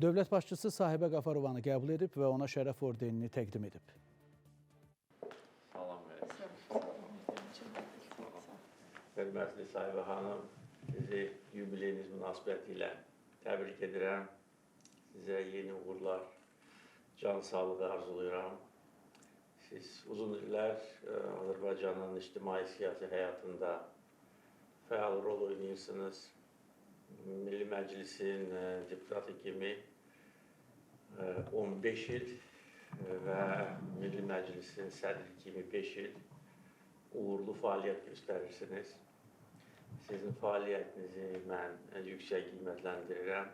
Dövlət başçısı Sahibə Qafarovanı qəbul edib və ona şərəf ordenini təqdim edib. Salam verin. Hörmətli Sahibə xanım, sizi yubileyiniz münasibətilə təbrik edirəm. Sizə yeni uğurlar, can sağlığı arzulayıram. Siz uzun illər Azərbaycanın ictimai-siyasi həyatında fəal rol oynayırsınız. Milli Məclisin deputatı kimi 15 il və Milli Məclisin sədri kimi 5 il uğurlu fəaliyyət göstərirsiniz. Sizin fəaliyyətinizi mən yüksək qiymətləndirirəm.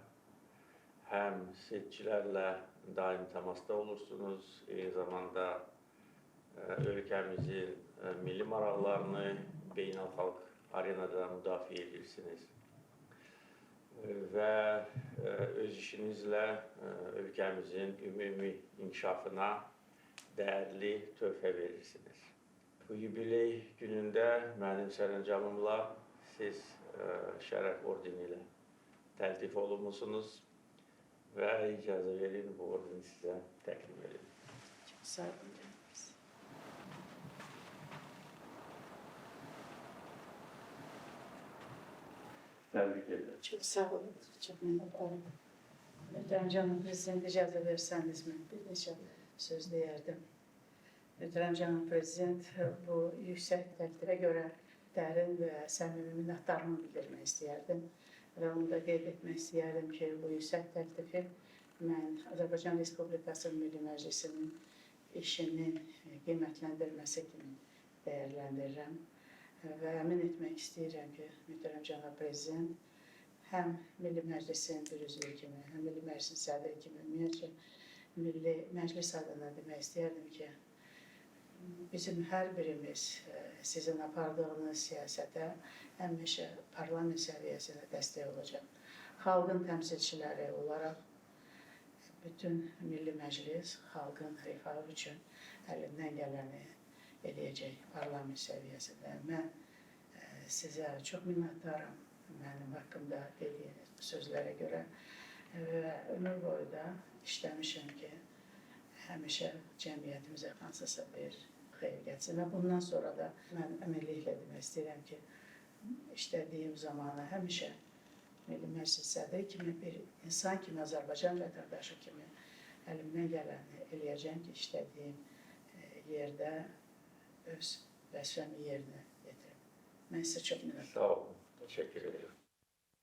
Həm seçicilərlə daim təmasda olursunuz, eyni zamanda ölkəmizin milli maraqlarını beynəlxalq arenada müdafiə edirsiniz və öz işinizlə ölkəmizin ümumi inkişafına dəyərli töhfə verirsiniz. Bu yubiley günündə mənim sərəncamımla siz şərəf ordeni ilə təltif olunmusunuz və icazə verin bu ordeni sizə təqdim edim. Çox sağ olun. Təbrik edirəm. Çox sağ olun. Çox minnətdaram. Möhtərəm cənab prezident, icazə versəniz mən bir neçə söz deyərdim. Möhtərəm cənab prezident, bu yüksək təltifə görə dərin və səmimi minnətdarlığımı bildirmək istəyərdim. Və onu da qeyd etmək istəyərdim ki, bu yüksək təltifi mən Azərbaycan Respublikası Milli Məclisinin işinin qiymətləndirməsi kimi dəyərləndirirəm. Və əmin etmək istəyirəm ki, möhtərəm cənab prezident, həm Milli Məclisin bir üzvü kimi, həm Milli Məclisin sədri kimi, ümumiyyətcə Milli Məclis adına demək istəyərdim ki, bizim hər birimiz sizin apardığınız siyasətə həmişə parlament səviyyəsində dəstək olacaq. Xalqın təmsilçiləri olaraq bütün Milli Məclis xalqın rifahı üçün əlindən gələni eləyəcək parlament səviyyəsində. Mən sizə çox minnətdaram mənim haqqımda dediyiniz bu sözlərə görə və ömür boyu da işləmişəm ki, həmişə cəmiyyətimizə hansısa bir xeyir gətirsin və bundan sonra da mən əminliklə demək istəyirəm ki, işlədiyim zamanı həmişə Milli Məclis sədri kimi bir insan kimi, Azərbaycan vətəndaşı kimi əlimdən gələni eləyəcəm ki, işlədiyim yerdə öz vəzifəmi yerinə yetirim. Mən sizə çox minnətdaram. Sağ olun. Təşəkkür edirəm.